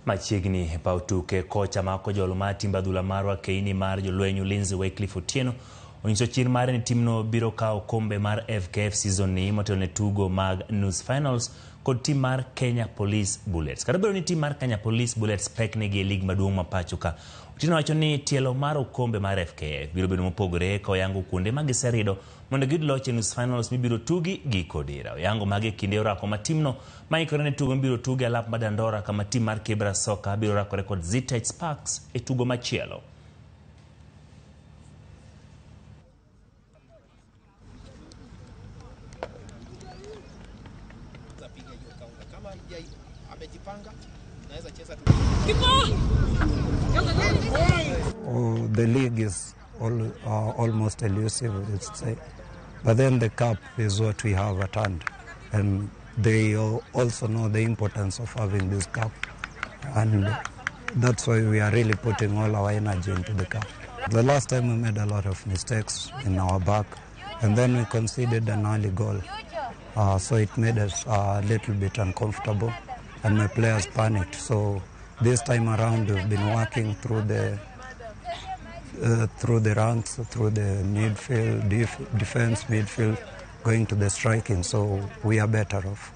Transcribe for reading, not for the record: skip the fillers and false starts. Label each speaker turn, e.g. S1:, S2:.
S1: Machiegni e paw tuke, kocha ma kojolo mar timb adhula marwa keini mar jolweny Ulinzi Wycliffe Otieno onyiso chir mare ni timno biro kawo okombe mar FKF season ni motelo ne tugo mag nus finals kod tim mar Kenya Police Bullets. Kata obedo ni tim mar Kenya Police Bullets pek negi e lig maduong' ma pacho ka, Otieno wacho ni tielo mar okombe mar FKF biro bedo mopogore ka oyango kuonde ma giserido mondo giyud loch e nus finals mibiro tugi gi Kodera. Oyango magi e kinde orako ma timno ma ikore ne tugo mibiro tugi e alap ma Dandora kama tim mar Kibra Soka biro rakore kod Zetech Sparks e tugo machielo.
S2: Oh, the league is almost elusive, let's say. But then the cup is what we have at hand. And they also know the importance of having this cup. And that's why we are really putting all our energy into the cup. The last time we made a lot of mistakes in our back, and then we conceded an early goal. So it made us a little bit uncomfortable, and my players panicked. So this time around, we've been working through the ranks, through the midfield, defense, midfield, going to the striking. So we are better off.